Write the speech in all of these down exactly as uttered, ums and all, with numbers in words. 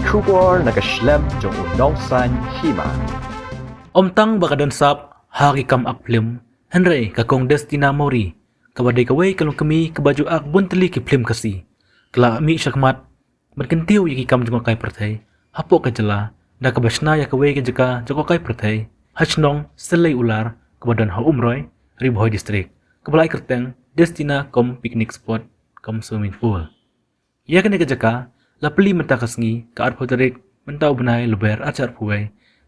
Khubor na ka shlem jong u nongsan hima. Ym tang ba ka don sap ha ki kam ak phlim, hynrei ka Kong Destina Mawrie, kaba dei kawei ka longkmie kaba ju ak bun tylli ki phlim Khasi, ka la mih shakhmat ban kyntiew ïa ki kam jngohkai pyrthei hapoh ka jylla, da kaba shna ïa kawei ka jaka jngohkai pyrthei ha shnong Sylei Ular kaba don ha Umroi, Ri Bhoi District, kaba la ai kyrteng Destina cum picnic spot cum swimming pool. Ïa kane ka jaka la plie mynta ka sngi, ka arphew tarik mynta u bnai Lber arhajar arphew wei,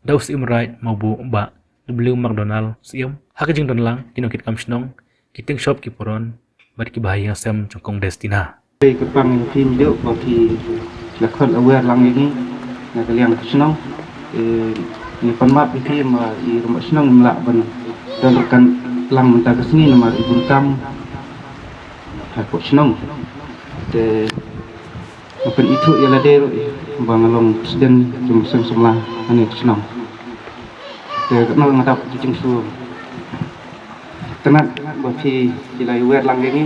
da u Syiem Raij Mawbuh Bah W Macdonald Syiem, ha ka jingdon lang ki nongkitkam shnong, ki tyngshop ki puron bad ki bahaïing hasem jong Kong Destina. Kyrpang ïa phi mynta ba phi la khot aware lang ïa ngi na ka liang ka shnong. Eh, ngi pan map ïa phi ba i rangbah shnong im lah ban don ryngkat lang mynta ka sngi namar i bun kam ha ka shnong. Te nga pynithuh ïa lade ruh ba nga long president jong seng samla hangne ka shnong. Te katno nga dap ki jingsngewtynnat ba phi, phi la ïa wer lang ïa ngi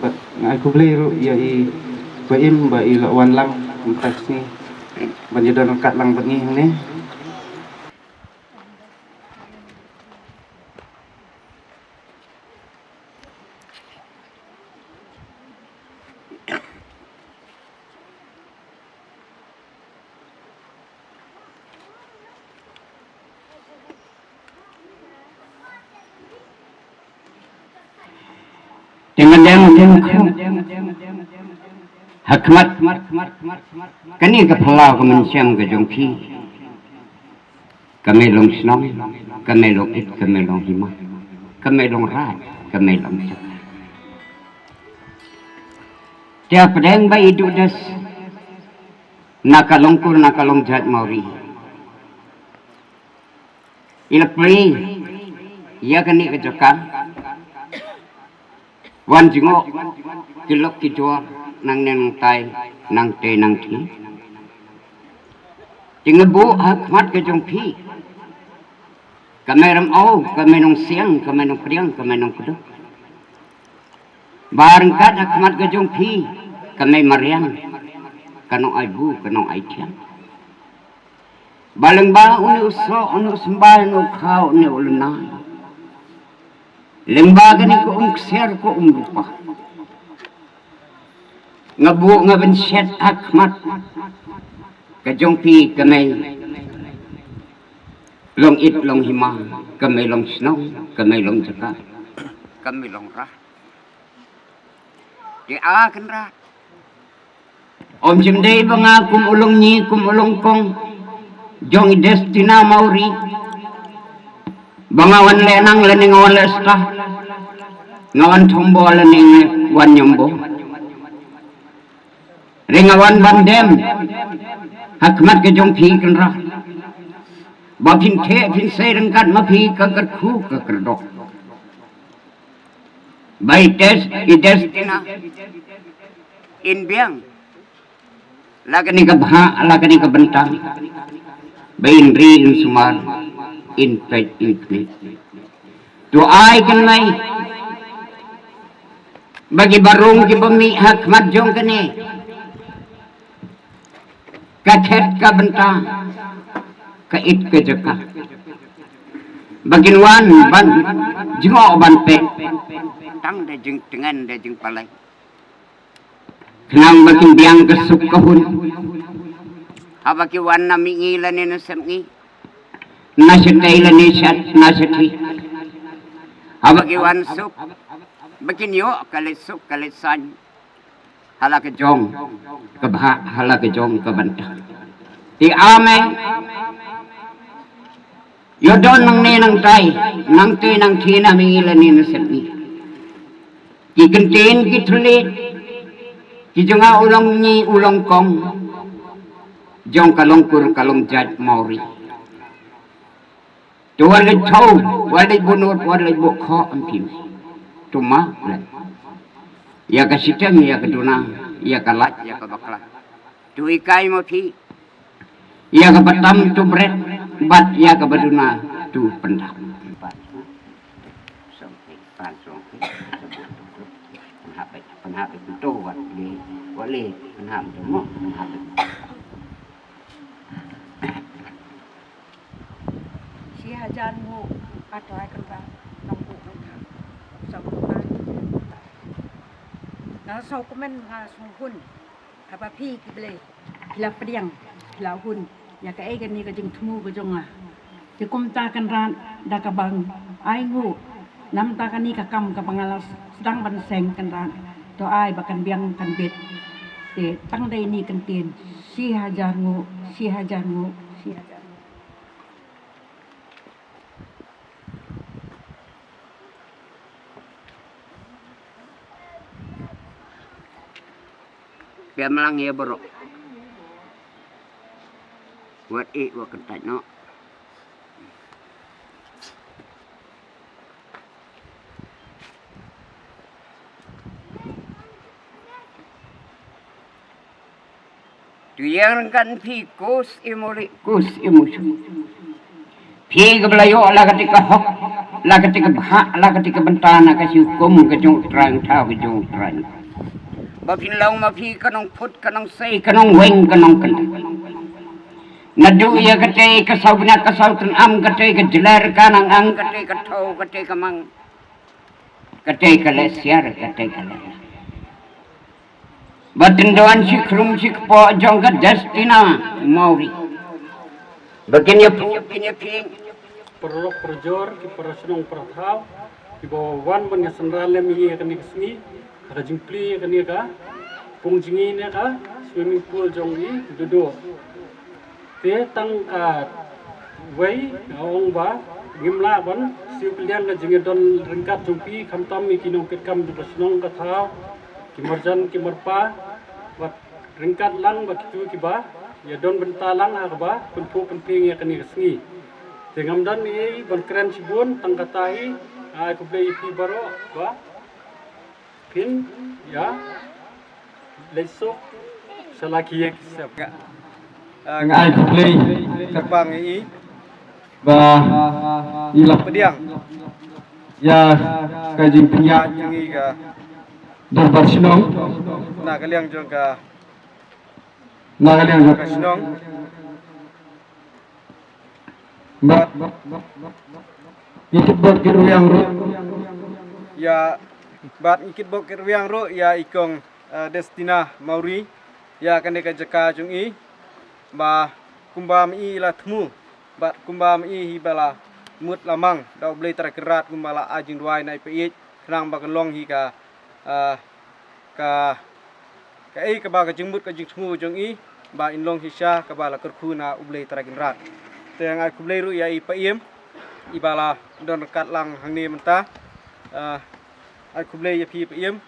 bad nga ai khublei ruh ïa i Bah Im ba i la wan lang mynta ka sngi ban ïa don ryngkat lang bad ngi hangne. Te nga dang ong ha khmat kane ka phyllaw ka mynsiem ka jong phi. Ka mei long shnong, ka mei long it, ka mei long hima, ka mei long raid, ka mei long jaka. Te hapdeng ba i duh des na ka long kur na ka long jait Mawrie, i la plie ïa kane ka jaka. Wan jngoh ki lok ki jor, nang neng nang tai, nang tei nang thi. Te nga buh ha khmat ka jong phi. Ka mei Ramew, ka mei Nongsiang, ka mei Nongpdiang, ka mei Nongkdup. Ba ryngkat ha khmat ka jong phi, ka mei mariang, ka nong ai bu, ka nong ai thiang. Ba lyngba une u soh, une u symbai, une u khaw, une u lynnai, lyngba kane ka um ksiar, ka um rupa, nga buh nga pynshet ha khmat ka jong phi, ka mei long it long hima, ka mei long shnong, ka mei long jaka, ka mei long rah. Te a Kynrad, ym shym dei ba nga kum u longñi, kum u longkong jong i Destina Mawrie, ba nga wan leh nang lane nga wan leh stad, nga wan thombo lane nga wan ñiombo. Re nga wan ban dem ha khmat ka jong phi Kynrad, ba phin theh phin sei ryngkat ma phi ka kyrkhu ka kyrdok. Ba i Des, i Destina in biang la kane ka bhah, la kane ka bynta, ba in ri in sumar, in peit in khmih. To ai kane ba ki ba rung ki ba mih ha khmat jong kane ka khet ka bynta, ka it ka jaka, ba kin wan ban jngoh ban peit tang da jingtngen da jingpalai, khnang ba kin biang ka suk ka hun. Haba ki wan na mihngi lane na sepngi, na shatei lane shat na shathie, haba ki wan suk, ba kin ïoh ka leit suk ka leit saiñ ha la ka jong ka bhah, ha la ka jong ka bynta. Te a mei, ïoh don nangne nangtai, nangtei nangthie, na mihngi lane na sepngi, ki kyntien ki thylliej ki jong nga u longñi u longkong jong ka longkur ka longjait Mawrie. To wat leit thaw, wat leit buh nud, wat leit buh khoh, ym phim. To map leh ïa ka shiteng, ïa ka duna, ïa ka lait, ïa ka bakla. To hikai ma phi, ïa kaba tam to bret, bad ïa kaba duna to pyndap. Pynhap, pynhap to wat leh, wat leh pynhap to mo, pynhap. Jan mu atoi kan ba nong bu kan ka. Sa ku ma. Na so ku men ha so hun. Haba phi ki Blei phi la pdiang phi la hun ïa kaei kane ka jingthmu ka jong nga. Te kumta Kynrad da kaba ai nguh namta kane ka kam kaba nga la sdang ban seng Kynrad. To ai ba kan biang kan bit. Te tang dei ni kan tin shi hajar nguh shi hajar nguh shi hajar nguh. Pia malang ïa baroh. Wat i wat kyntait noh. Tu ïa ryngkat phi kus i muri kus i musu. Phi kaba la ïoh la kata ka hok la kata ka bha la kata ka bynta na ka hukum ka jong U Trai, ka jong U Trai. Ba phin long ma phi ka nongphut ka nongsei ka nongweng ka nongkynrad. Naduh ïa kata ka saw bniat ka saw tynnam, kata ka jler ka nang ang, kata ka thaw, kata ka mang. Kata ka leh siar, kata ka leh. Ba tynjuh shi khrum shi kpoh jong ka Destina Mawrie. Ba kin ïa phuh, kin ïa phieng. Paralok parajor, ki parashnong parathaw, kiba wan ban ïa synran lem ïa kane ka sngi, ha ka jingplie kane ka pung jingïaid ne ka swimming pool jong i Dudur. Te tang kawei nga ong ba ngim lah ban siew kylliang ka jingïadon ryngkat jong phi khamtam ïa ki nongkitkam jong ka shnong ka thaw, ki marjan ki marpa, bad ryngkat lang bad kito kiba ïadon bynta lang ha kaba pynphuh pynphieng ïa kane ka sngi. Te ngam don ei ban kren shibun, tang kata hi, ai khublei ïa phi baroh ba phin ïa leit suk sha la ki ïing ki sem. Ah, nga ai khublei kyrpang ïa i ba i la pdiang ïa ka jingpynïaid jong i ka dorbar shnong na ka liang jong ka, na ka liang jong ka shnong. Bad ngi kitbok kitrwiang ruh ïa, bad ngi kitbok kitrwiang ruh ïa i kong, eh, Destina Mawrie ïa kane ka jaka jong i, ba kumba ma i la thmu bad kumba ma i hi ba la mut la mang da U Blei Trai Kynrad, kumba la ai jingduwai na i paieit khnang ba kan long hi ka, eh, ka, kaei kaba ka jingmut ka jingthmu jong i ba in long shisha kaba la kyrkhu na U Blei Trai Kynrad. Te nga ai khublei ruh ïa i Pa Ïem i ba la don ryngkat lang hangne mynta. Ah, ai khublei ïa phi Pa Ïem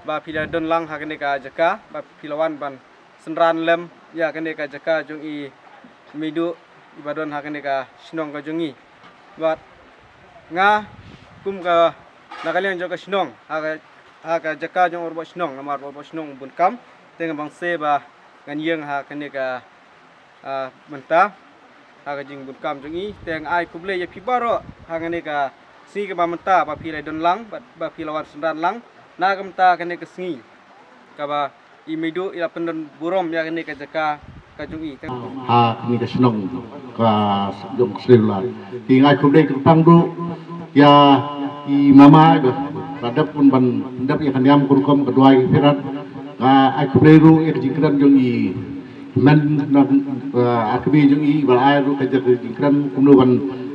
ba phi la don lang ha kane ka jaka, ba phi la wan ban synran lem ïa kane ka jaka jong i Meiduh i ba don ha kane ka shnong ka jong i. Bad nga kum ka na ka liang jong ka shnong ha ka, ha ka jaka jong u Rangbah Shnong, namar u Rangbah Shnong u bun kam, te nga bang se ba ngan ïeng ha kane ka, ah, mynta ha ka jingbun kam jong i. Te nga ai khublei ïa phi baroh ha kane ka sngi kaba mynta ba phi la don lang, ba, ba phi la wan synran lang na ka mynta kane ka sngi kaba i Meiduh i la pyndon burom ïa kane ka jaka ka jong i. Ha kane ka shnong ka jong ka Sleilar. Te nga ai khublei kyrpang ruh ïa i mama i ba la dep ban, ban dep ïa ka niam ka rukom ka duwai ka phirat. Nga ai khublei ruh ïa ka jingkren jong i men na, eh, ar kmie jong i ba la ai ruh ka jingkren kumno ban,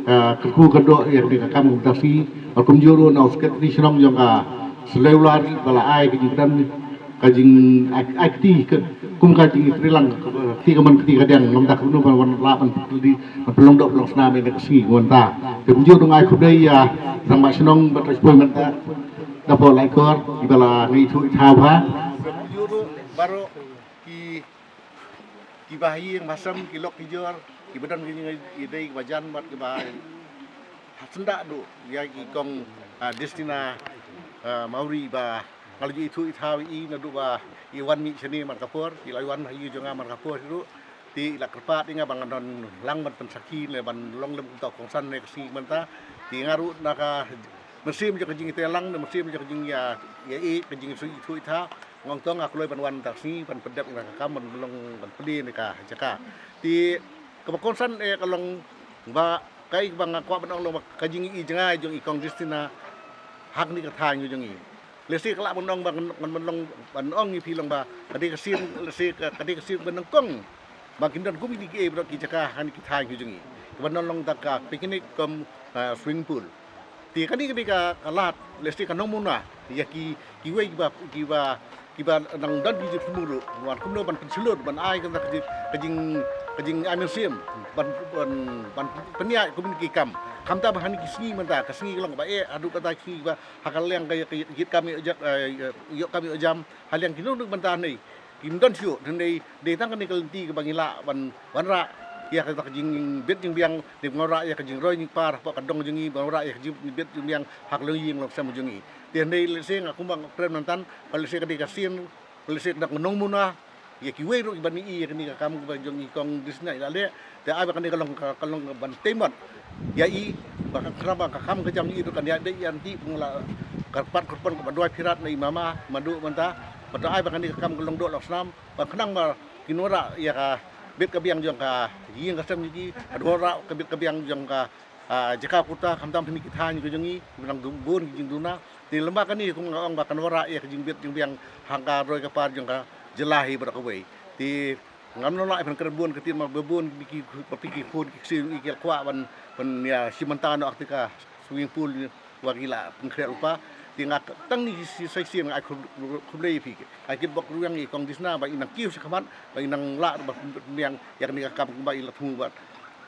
eh, kyrkhu kyndoh ïa kane ka kam kumta shi. Bad kumjuh ruh na u sekretari shnong jong ka Sleilar ba la ai ka jingkren ka jing ai, ai kti ka, kum ka jing kti lang, kti ka man kti ka diang, ngam dak kumno ban wan lah ban pynlong doh pynlong snam ïa ka sngi mynta. Te kumjuh ruh nga ai khublei ïa Rangbah Shnong ba trei poi mynta da poi Laitkor i ba la ngi ithuh ithaw bha. Kumjuh ruh baroh ki, kiba ha ïing ha sem, ki lok ki jor, kiba don ki jingïadei kiba jan bad kiba ha syndah duh ïa i kong, ah, Destina, ah, Mawrie ba nga la ju ithuh ithaw ïa i naduh ba i wan mih shane mar ka por, i la wan ha ïing jong nga mar ka por ruh. Te i la kyrpad ïa nga ba ngan don lang ban pynsakhi ne ban long lem kum uta u kongsan ne ka sngi mynta. Te nga ruh na ka mynsiem jong ka jingïatreilang ne mynsiem jong ka jingïa, ïa i ka jingithuh ithaw, nga ong to nga kloi ban wan mynta ka sngi ban pyndep ïa ka kam ban long ban plie ne ka jaka. Te kaba kongsan eh ka long ba kaei ba nga kwah ban ong long ba ka jingïohi jngai jong i Kong Destina ha kane ka thaiñ ka jong i. Lehse ka lah ban ong ba ngan, ngan ban long ban ong ïa phi long ba ka dei ka sien, lehse ka, ka dei ka sien ba nyngkong ba kin don kum kine kiei baroh ki jaka ha kine ki thaiñ ki jong i, kaba don long da ka picnic cum, ah, swimming pool. Te kane ka dei ka, ka lad, lehse ka nongmuna ïa ki, kiwei kiba, kiba, kiba nang don ki jingthmu ruh, wan kumno ban pynshlur, ban ai ka, ka jing, ka jing, ka jingai mynsiem ban, ban, ban pynïaid kum kine ki kam. Khamtam ha kine ki sngi mynta, ka sngi ka long kaba eh haduh katta ki sngi ba ha ka liang ka, ka ïit kam ïoh jam, eh, ïoh kam ïoh jam ha liang kino kino bynta hangne kim don shuh. Hynrei dei tang kane ka lynti kaba ngi lah ban wanrah ïa ka, ka jingbit jingbiang, dei ban wanrah ïa ka jingroi jingpar hapoh ka dong jong ngi, ban wanrah ïa ka jingbit jingbiang ha ka longïing longsem jong ngi. Te hynrei lehse nga kumba nga kren mynta, ba lehse ka dei ka sien, ba lehse ka dei ka nongmuna ïa kiwei ruh kiba ïohi ïa kane ka kam kaba jong i Kong Destina i la leh. Te ai ba kane ka long ka, ka long ban tei mot ïa i, ba ka khnang ba ka kam ka jam i ruh kan ïaid beit ïaid ti, pynlong la kyrpad kyrpon kaba duwai phirat na i mama Madu mynta. Ba to ai ba kane ka kam ka long doh long snam, ba khnang ba kin wanrah ïa ka bit ka biang jong ka ïing ka sem jong ki, ka wanrah ka bit ka biang jong ka, ah, jaka kuta, khamtam ha kine ki thaiñ ki jong ngi kiba nang bun ki jingduna. Te lymne kane kum nga ong ba kan wanrah ïa ka jingbit jingbiang ha ka roi ka par jong ka jylla hi baroh kawei. Te ngam lah ban kren bun ka tip namar ba bun ki, ki, ba phi ki khun ki ksiew ki la kwah ban, ban ïa shim bynta noh ha kata ka swimming pool ba ki la pynkhreh lypa. Te nga tang kine ki sa shisien nga ai khublei ïa phi, ai kitbok rwiang ïa i Kong Destina ba i nang kiew shakhmat, ba i nang lah ban pynbiang ïa kane ka kam kumba i la thmu bad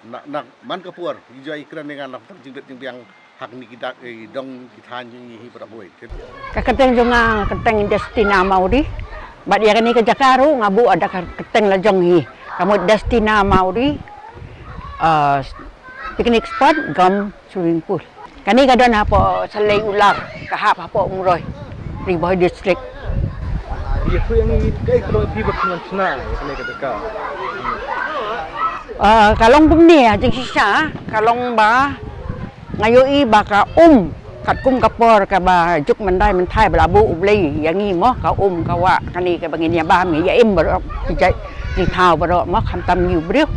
na, na man ka por i jia i kren ïa nga na ka jingbit jingbiang ha kine ki dak, eh, dong ki thaiñ jong ngi hi baroh kawei. Ka kyrteng jong nga, nga kyrteng Destina Mawrie. Bad ïa kane ka jaka ruh nga buh da ka kyrteng la jong hi, ka mut Destina Mawrie, ah, picnic spot cum swimming pool. Kane ka don hapoh Salei Ular, ka hap hapoh Umroi, Ri Bhoi District. Ïa, phi ïa ngi kaei ka long phi ba phi nang shna ïa kane ka jaka? Ah, ka long kumne, ha jingshisha ka long ba nga ïohi ba ka um katkum ka por kaba juk myndai mynthai ba la buh U Blei ïa ngi mo, ka um ka wah kane kaba ngin ïa bam, ngin ïa im baroh ki jait jingthaw baroh mo, khamtam ngi u briew.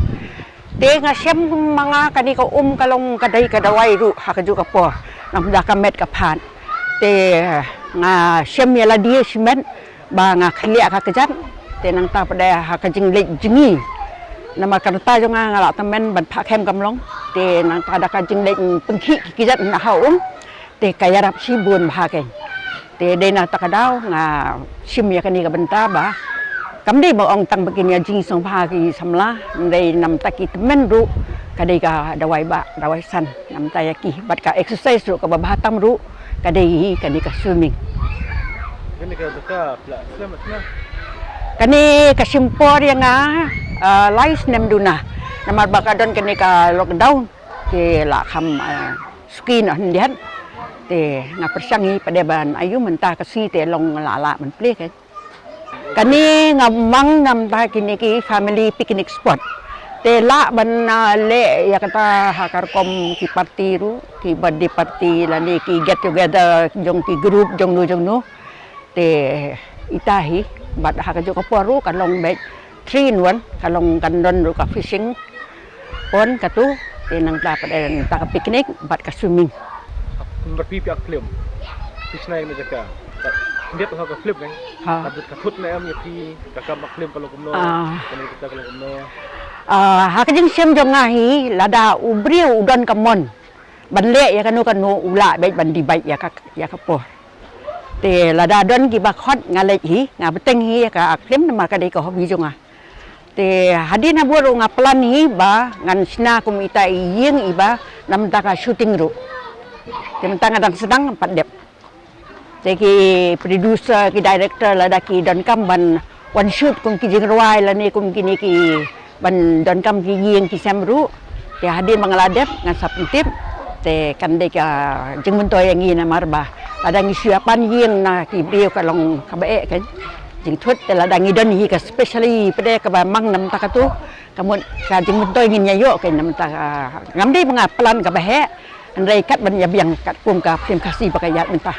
Te nga shem ma nga kane ka um ka long ka dei ka dawai ruh ha kajuh ka por, namar da ka met ka phad. Te nga shem ïa lade shimet ba nga khlieh ka kjat. Te nangta pat de ha ka jingleit jong ngi, namar ka rta jong nga nga la tymmen ban phah khem kam long. Te nangta da ka jingleit pynkhih ki kjat na ha um, te ka ïarap shibun bha kein. Te dei na kata ka daw nga shim ïa kane ka bynta ba kam dei ba ong tang ba kin ïa jingsngewbha ki samla, hynrei namar ki tymmen ruh ka dei ka dawai bah dawai san namar ïa ki, bad ka exercise ruh kaba bha tam ruh ka dei hi kane ka swimming. Kane ka jaka phi la shem, kane ka shim por ïa nga, ah, lai snem duna, namar ba ka don kane ka lockdown. Te la kham, ah, suki noh khyndiat. Te nga pyrshang hi pat de ban ïoh mynta ka sngi te long la lah ban plie kein. Kane nga mang namar kine ki family picnic spot. Te lah ban, ah, leh ïa kata ha ka rukom ki party ruh, ki birthday party lane ki get together jong ki group jong no jong no. Te ita hi, bad ha kajuh ka por ruh ka long beit three in one, ka long kan don ruh ka fishing pond katu, te nangta pat de nangta ka picnic bad ka swimming. Namar phi phi ak film, phi shna ïa kane ka jaka. Khyndiat ha ka film kan? Ha. Ka thut, ka thut ne em ïa phi, ka kam ak film ka long kumno, ah, ka long kita ka long kumno? Ah, ha ka jingshem jong nga hi, lada u briew u don ka mon ban leh ïa kano kano u lah beit ban dibait ïa ka, ïa ka por. Te lada don kiba khot nga leit hi, nga bteng hi ïa ka ak film namar ka dei ka hobby jong nga. Te hadien ha bor ruh nga plan hi ba ngan shna kum ita i ïing iba namar ka shooting ruh. Te mynta nga dang sdang pat dep. Te ki producer, ki director lada ki donkam ban wan shoot kum ki jingrwai lane kum kine ki ban donkam ki ïing ki sem ruh. Te hadien ba nga la dep ngan sa pyntip. Te kan dei ka jingmyntoi ïa ngi namar ba lada ngi shu ïa pan ïing na ki briew ka long kaba eh kein. Jingthut te lada ngi don hi ka specially pat de kaba mang namar katu, ka mut ka jingmyntoi ngin ïa ïoh kein namar ka, ngam dei ba nga plan kaba heh. Hynrei kat ban ïa biang katkum ka film Khasi ba ka ïaid mynta.